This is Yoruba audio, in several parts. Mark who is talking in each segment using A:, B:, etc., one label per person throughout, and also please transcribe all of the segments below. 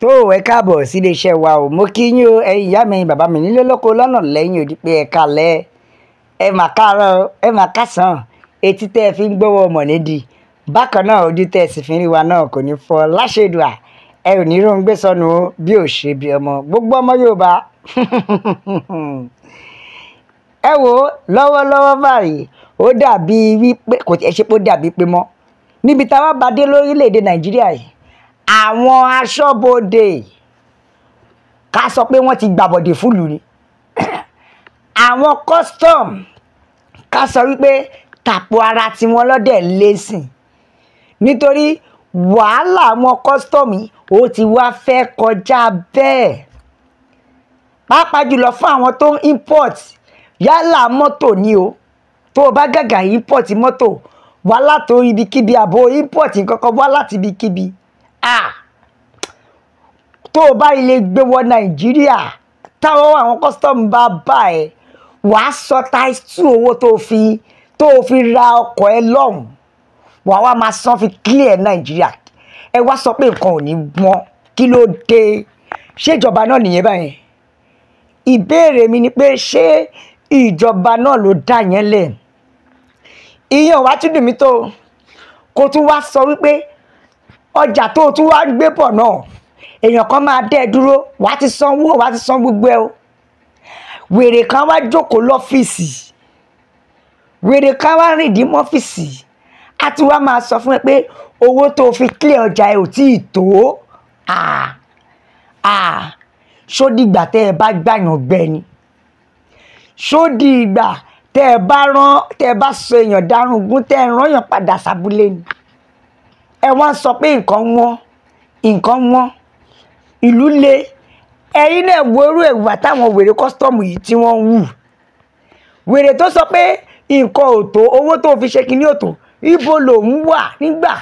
A: Tó ẹ káàbọ̀ sí iléeṣẹ́ wa o. Mo kí yín o, ẹ̀yin ìyá mi, bàbá mi nílé lóko lọ́nà lẹ́yìn odi pé ẹ kalẹ̀, ẹ mà káàárọ̀, ẹ mà kásán. Etí tẹ́ ẹ fi ń gbọ́wọ́ ọmọ nídìí bákan náà, ojú tẹ́ ẹ sì fi ń rí wa náà kò ní fọ́ láṣẹ Èdùà. Ẹ ò ní róhun gbé sọnù o bí ò ṣe bí ọmọ gbogbo ọmọ Yorùbá. Ẹ wo lọ́wọ́lọ́wọ́ báyìí, ó dàbí wípé kò tiẹ̀ ṣe pé ó dàbí pé mọ́ níbi táwa bá dé lórílẹ̀‐èdè Nàìjíríà yìí, àwọn aṣọ́bodè ká sọ pé wọ́n ti gbàbọ̀dè fúlù ni, àwọn custom ká sọ wípé tàpò ara tiwọn lọ́dẹ̀ lẹ́sìn, nítorí wàhálà àwọn custom yìí ó ti wá fẹ́ kọjá bẹ́ẹ̀, pàápàá jùlọ fún àwọn tó ń import yálà mọ́tò ni o. Tó o bá gàgà import mọ́tò wá láti ibikíbi, àbò import nǹkan kan wá láti ibikíbi, tó o bá ilé gbé wọ Nàìjíríà, táwọn àwọn custom bá bá ẹ, wàá sọ times two owó tó o fi ra ọkọ̀ ẹ lọ́hùn, wàá wá máa san fi clear Nàìjíríà. Ẹ wá sọ pé nǹkan ò ní wọ́n, kí ló dé? Ṣé ìjọba náà nìyẹn báyẹn? Ìbéèrè mi ni pé ṣé ìjọba náà ló dá yẹn lẹ̀? Ìyẹn ò wá tún dùn mí tó kó tún wá sọ wípé ọjà tó o tún wá gbé bọ̀ náà, èèyàn kan máa dẹ́ ẹ dúró, wàá ti sanwó, wàá ti san gbogbo ẹ o. Wèrè kan wá jókòó lọ́fíìsì, wèrè kan wá rìn dín mọ́fíìsì, á ti wá máa sọ fún ẹ pé owó tó o fi clear ọjà ẹ ò tí ì tó. Ṣó dìgbà tẹ́ ẹ bá gbàyàn gbẹ ni? Ṣó dìgbà tẹ́ ẹ bá rán, tẹ́ ẹ bá sọ èèyàn dárúngún, tẹ́ ẹ rán èèyàn padà sábúlé ni? Ẹ wá ń sọ pé nǹkan wọ́n, nǹkan wọ́n, ìlú le. Ẹ̀yin náà wo irú ìwà táwọn wèrè custom yìí tí wọ́n ń wù. Wèrè tó sọ pé nǹkan ò tó, owó tó fi ṣe kinní ò tó, ibo lòun wà nígbà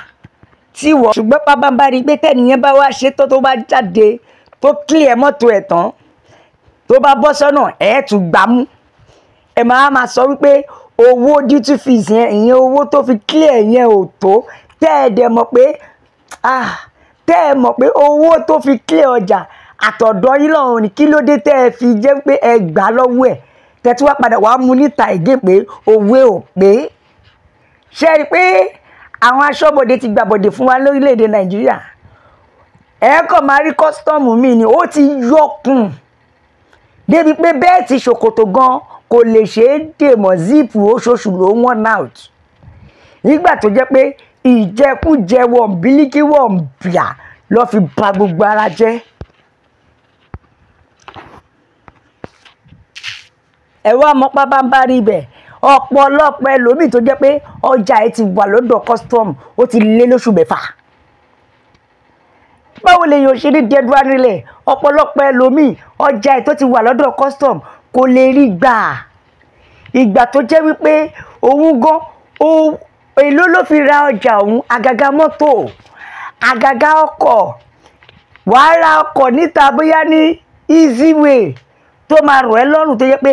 A: tí wọ́n? Ṣùgbọ́n pábánbárí pé tẹ́nìyẹn bá wá ṣe tó bá jáde, tó clear mọ́tò ẹ̀ tán, tó bá bọ́ sọ́nà, ẹ̀ tún gbámú, ẹ máa máa sọ wípé owó duty fees yẹn, ìyẹn owó tó fi clear yẹn ò tó. Tẹ́ ẹ dẹ̀ mọ̀ pé, tẹ́ ẹ mọ̀ pé owó tó fi clear ọjà àtọ̀dọ̀ yín lọ́hùn ní, kí ló dé tẹ́ ẹ fi jẹ́ pé ẹ gbà lọ́wọ́ ẹ̀, tẹ́ tí wàá padà wàá mú níta ìgé pé owó ò pé? Ṣe é rí i pé àwọn aṣọ́bodè ti gbàbọ̀dè fún wa lórílẹ̀‐èdè Nàìjíríà? Ẹ kàn máa rí custom mi ni ó ti yọkùn débi pé belt ṣòkòtò gan kò lè ṣe é dè mọ́, zip oṣooṣù ló ń worn out, nígbà tó jẹ́ pé ìjẹkújẹ wọ̀nbílíkì wọ̀nbíà lọ́ fi ba gbogbo ara jẹ́. Ẹ wá mọ pábánbárí ibẹ̀, ọ̀pọ̀lọpọ̀ ẹlòmíì tó jẹ́ pé ọjà ẹ ti wà lọ́dọ̀ custom, ó ti lé lóṣù 6. Báwo lè yàn ṣe ní dẹ́dúrà nílẹ̀? Ọ̀pọ̀lọpọ̀ ẹlòmíì, ọjà ẹ tó ti wà lọ́dọ̀ custom kò lè rí gbà. Ìgbà tó jẹ́ wípé òun gan èló ló fi ra ọjà òun, àgàgà mọ́tò, àgàgà ọkọ̀. Wàá ra ọkọ̀ níta bóyá ní easy way tó máa rọ̀ ẹ́ lọ́rùn, tó jẹ́ pé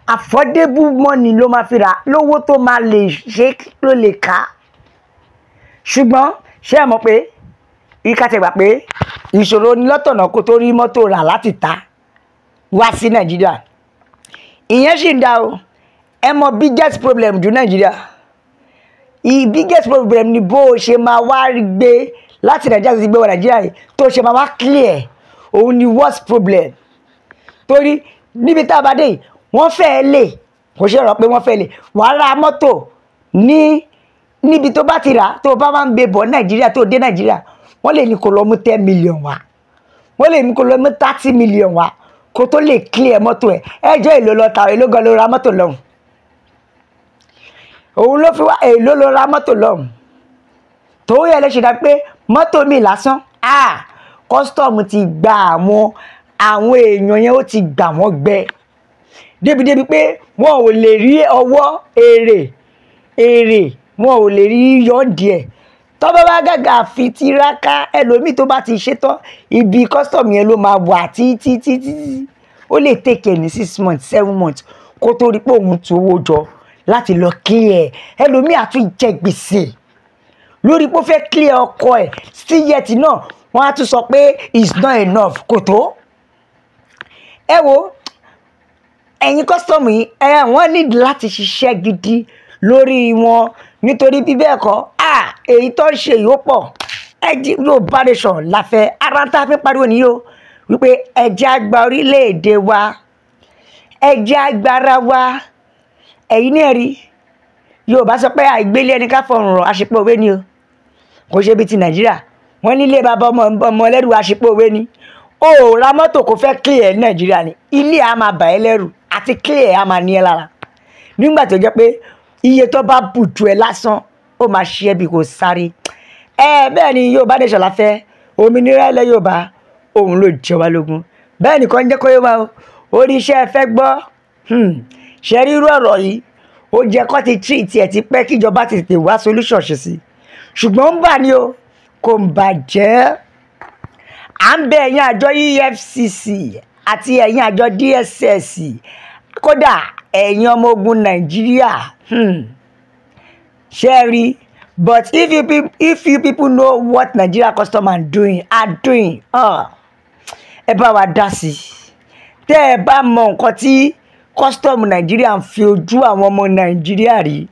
A: affordable money ló máa fi rà, lówó tó máa lè ṣe ló lè ká. Ṣùgbọ́n ṣé ẹ mọ̀ pé ìka tẹ̀gbà pé ìṣòro ní lọ́tọ̀nà kó tó rí mọ́tò rà láti ta wá sí Nàìjíríà? Ìyẹn sì ń da o. Ẹ mọ biggest problem jù Nàìjíríà, the biggest problem ni bó o ṣe máa wá gbé láti Nàìjíríà tó ti gbé wọ Nàìjíríà yìí, tó ṣe máa wá clear, òun ni worst problem. Torí níbi tá a bá dé yìí, wọ́n fẹ́ẹ́ lè kò ṣe rọ pé wọ́n fẹ́ẹ́ lè wàá ra mọ́tò ní níbi tó bá ti rà, tó bá máa ń gbé bọ̀ Nàìjíríà, tó dé Nàìjíríà, wọ́n lè ní kó lọ mú 10 million wá, wọ́n lè ní kó lọ mú 30 million wá kó tó lè clear mọ́tò ẹ̀. Ẹjọ́ èlò lọ ta, èló gan ló ra mọ́tò lọ́hùn? Òun ló fi wá, èló ló ra mọ́tò lọ́hùn tó yẹ lè ṣe dá pé mọ́tò mi lásán? Custom ti gba àwọn èèyàn yẹn, ó ti gbà wọ́n gbẹ débi-débi pé wọn ò lè rí ọwọ́ èrè, wọn ò lè rí yọ̀ǹdì ẹ̀. Tọ́bọ̀ bá gàgà fi tiraka, ẹlòmíì tó bá ti ṣetán, ibi custom yẹn ló máa wà títí títí. Ó lè take ẹ̀ ní 6 months, 7 months kó tó rí pé òun tu owó jọ láti lọ clear. Ẹlòmíì á tún jẹ gbèsè lórí pé ó fẹ́ clear ọkọ̀ ẹ̀. Still yet náà, Wọ́n á tún sọ pé it's not enough, kò tó. Ẹ wo ẹ̀yin custom yìí, ẹ wọ́n need láti ṣiṣẹ́ gidi lórí wọn, nítorí bí bẹ́ẹ̀ kọ́, èyí tó ń ṣe yìí ó pọ̀. Ẹ jí Yorùbá nation la fẹ́. Ara tá a fi pariwo nìyí o, wípé ẹ jẹ́ á gba orílẹ̀-èdè wa, ẹ jẹ́ á gbára wa. Ẹ̀yin náà rí, Yorùbá sọ pé àìgbélé ẹni ká fọrùn rọ̀, àṣepọ̀ òwe ni o. Kò ṣe bíi ti Nàìjíríà, wọ́n nílé bàbá ọmọ ọmọ ẹlẹ́rù, àṣepọ̀ òwe ni o. Ò ra mọ́tò kò fẹ́ clear ní Nàìjíríà ni ilé á máa bà ẹ́ lẹ́rù, àti clear á máa ní ẹ lára, nígbà tó jẹ́ pé iye tó bá bù ju ẹ lásán, ó máa ṣe é bí kò sáré ẹ. Bẹ́ẹ̀ ni, Yorùbá nation la fẹ́. Òmìnira ilẹ̀ Yorùbá, òun ló jẹ wá lógún. Bẹ́ẹ̀ nìkan ń jẹ́ kó yé wa o. Orí iṣẹ́ fẹ́ gbọ́, ṣe rí irú ọ̀rọ̀ yìí, ó jẹ́ kó ti treat ẹ̀ ti pẹ́, kíjọba ti tètè wá solution ṣe sí, ṣùgbọ́n ń bà ní o, kò ń bàjẹ́. À ń bẹ ẹ̀yin àjọ EFCC àti ẹ̀yin àjọ DSS, kódà ẹ̀yin ọmọ ogun Nàìjíríà, ṣe rí. But if you people know what Nigeria custom are doing, ẹ bá wa dá sí i. Tẹ́ ẹ bá mọ nǹkan tí custom Nàìjíríà ń fi ojú àwọn ọmọ Nàìjíríà rí,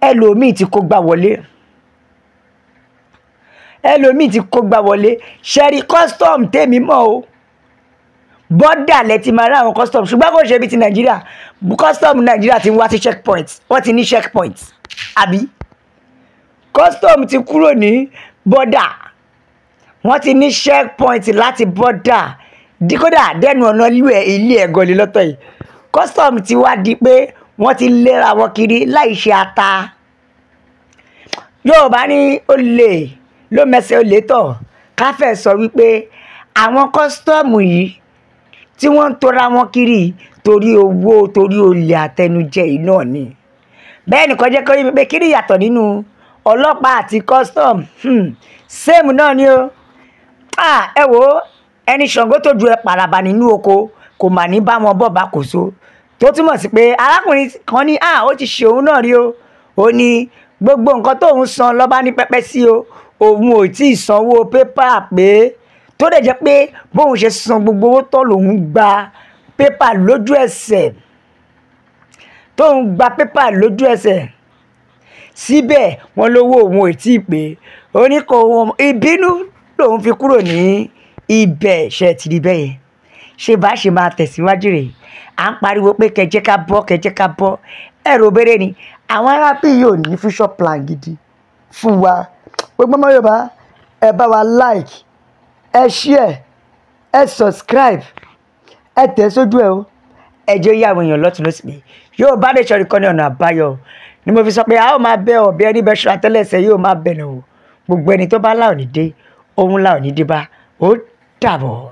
A: ẹlòmíì tí kò gbà wọlé, ẹlòmíì tí kò gbà wọlé. Ṣẹ́rí custom tèmi mọ̀ o, border lẹ ti máa rí àwọn custom, ṣùgbọ́n kò ṣe bí ti Nàìjíríà. Custom Nàìjíríà ti ń wá sí checkpoint, wọ́n ti ní checkpoint, àbí custom ti kúrò ní border, wọ́n ti ní checkpoint láti border kódà dẹ́nu ọ̀nà ilé ẹ̀ gọ́lé lọ́tọ̀ yìí. Custom ti wá di pé wọ́n ti léra wọn kiri láì ṣe ata. Yorùbá ní olè ló mẹsẹ̀ olè tọ̀. Káfẹ́ sọ wípé àwọn custom yìí tí wọ́n ń tora wọn kiri torí owó, torí olè àtẹnujẹ yìí náà ni. Bẹ́ẹ̀ nìkan jẹ́ kó yé mi pé kí ni ìyàtọ̀ nínú ọlọ́pàá àti custom? Same náà ni o. Ẹ wo ẹni Ṣàngó tó ju ẹ pàràbà nínú oko, kò mà ní bá wọn bọ̀ bá kò so. Tó túmọ̀ sí pé arákùnrin kan ní ó ti ṣe òun náà rí o. Ó ní gbogbo nǹkan tóun san lọ́ba ní pẹ́pẹ́ sí o, òun ò tí ì sanwó pépà, pé tó dẹ̀ jẹ́ pé bóun ṣe san gbogbo owó tó lòun gba pépà lójú ẹsẹ̀, tóun gba pépà lójú ẹsẹ̀, síbẹ̀ wọ́n lówó òun ò tí ì pé. Ó ní kò ìbínú lòun fi kúrò ní ibẹ̀. Ṣe ti rí bẹ́ẹ̀ yẹn? Ṣé bá ṣe máa tẹ̀síwájú rèé? À ń pariwo pé kẹjẹ́ ká bọ́, kẹjẹ́ ká bọ́. Ẹ̀rọ béèrè ni àwọn arábí yóò ní future plan gidi fún wa. Gbogbo ọmọ Yorùbá, ẹ bá wa like, ẹ share, ẹ subscribe, ẹ tẹ̀ sójú ẹ o. Ẹ jẹ́ yá àwọn èèyàn lọ́tún lọ́sì pé Yorùbá Nation nìkan ní ọ̀nà àbáyọ. Ni mo fi sọ pé a ó máa bẹ ọ̀bẹ ẹni bẹ ṣọ àtẹ́lẹsẹ̀ yóò máa bẹ̀rẹ̀ o. Gbogbo ẹni tó bá láò ní dé, òun láò ní dé bá. Ó dàbọ̀.